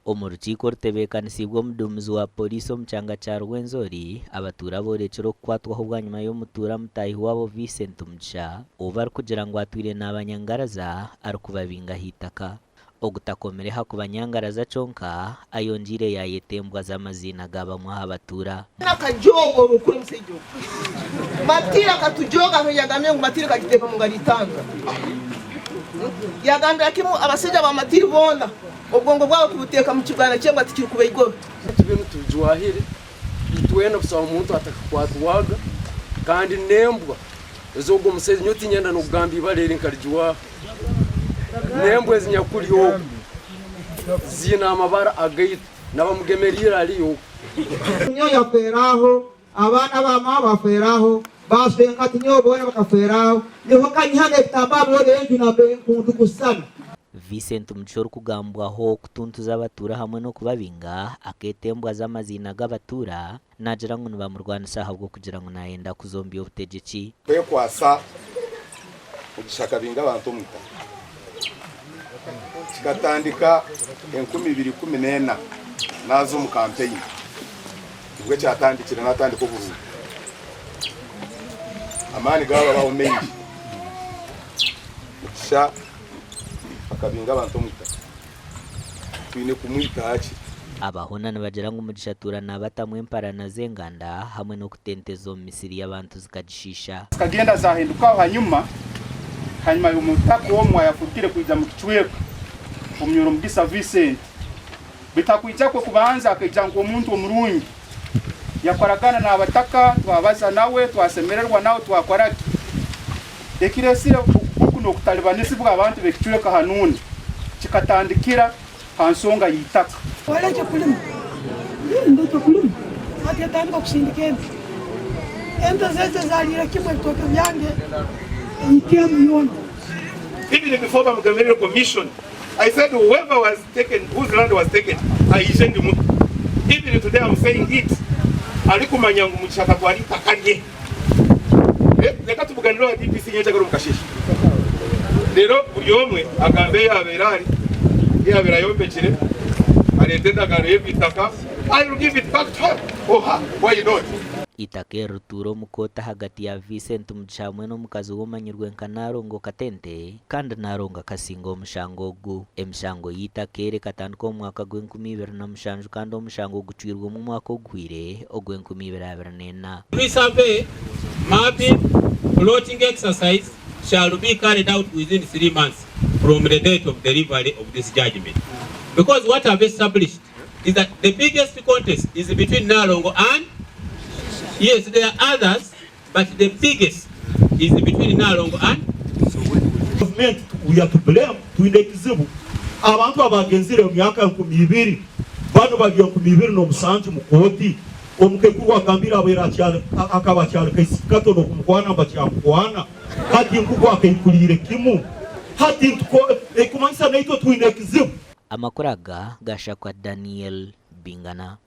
Omu rukiiko orutebeekanisiibwe omuduumizi wa Pooriisi omu kyanga kya Rwenzori, abatuura boorekire okukwatwaho bwanyima y'omutuura mutaahi waabo Vincent Mugisha ou barikugira ngu atwire naabanyangaraza arikubabinga aha itaka. Ogutakomire aha kubanyangaraza kyonka, ayongyeire yaayeta embwa z'amaziina ga bamwe aha batuura. Akajooga orukuru omusaija ogu. Matiri akatujooga aho yagambire ngu Matiri akagiteeka omu ngaro itanga. Yagambira kimu abasaija ba Matiri boona obwongo bwabo kubuteeka mu kibwana ky'embwa tikirikuba igobe. Tube nitujwahire itwena busaho muntu atakakwatwaga kandi n'embwa ez'ogwo musaija nyowe tinyenda n'okugamba ibara eri nkarigiwaha n'embwa ezinyakuri oku ziine amabara agaitu n'abamugemeriire aliyo oku. Nyowe yafeera aho, abaana ba maawe bafeera aho, ba swenkati nyowe boona bakafeera aho, niho nkanyiha n'ebitambara byona enju nambere nkundu kusisana. Vincent Mugisha orikugambwaho kutuntuza abatuura hamwe n'okubabinga akeeta embwa z'amaziina g'abatuura naagira ngu nibamurwanisa ahabw'okugira ngu naayenda kuza omu by'obutegyeki. Kwekwasa Mugisha akabinga abantu omu itaka kikatandika 2014 naaza omu kampeyini nibwo kyatandikire natandika oburuuru amaani gaababaho maingi Mugisha akabinga abantu omu itaka twine kumwita hakiri. Abahona nibagira ngu Mugisha atuura naabatamu emparana z'enganda hamwe n'okutenteza omu misiri y'abantu zikagishiisha. Zikagenda zahindukaho hanyuma hanyuma y'omutaka omwe ayafurukire kwija mu kicweka, Omunyoro Mugisa Vincent. Baitu ha kwija kwe kubanza akaija nk'omuntu omurungi, yakoragana n'abataka, twabaza nawe, twasemererwa nawe, twakora ki. Ekiresire oku n'okutalibanisibwa abantu b'ekicweka hanuuni kikatandikira ha nsonga y'itaka. Walekye kulima, ndekye kulima, hati etandika kusindika ente. Ente zaija zaliira kimwe ebitooke byange eyika emu yoona. Even before bamugamirire commission, I said whoever was taken, whose land was taken, aije ndimuhe. Even today I'm saying it, arikumanya ngu Mugisha akatwara itaka rye. Reka tubuganire owa DPC nyenkyakare omu kasheeshe. Reero buri omwe agambe ei yaabaire ari, ei yaabaire ayombekire, areete endagaano y'eryo itaka, I will give it back to her or her, why not? Eitaka eri rituura omu kooti ahagati ya Vincent Mugisha hamwe n'omukazi we omanyirwe nka Nalongo Katente kandi Nalongo akasinga omushango ogu. Emishango y'eitaka eri ekatandika omu mwaka gw'enkumi ibiri na mushanju kandi omushango gucwirwemu omwaka oguhweire ogw'enkumi ibiri abiri n'ena. Pre-survey, mapping, plotting exercise shall be carried out within 3 months from the date of delivery of this judgment because what I've established is that the biggest contest is between Nalongo and yes there are others but the biggest is between Nalongo and Gavumenti we are to blame twine ekizibu abantu abagenzire omu myaka 2000 banu bari 2007 mu kooti omukaikuru agambire abaire akyali akaba akyali kaisiki kato n'okumukwana mbakyamukwana hati nkuku akaikuliire kimu hati ntuko ekumanyisa naitwe twine ekizibu. Amakuru aga gashakwa Daniel Bingana.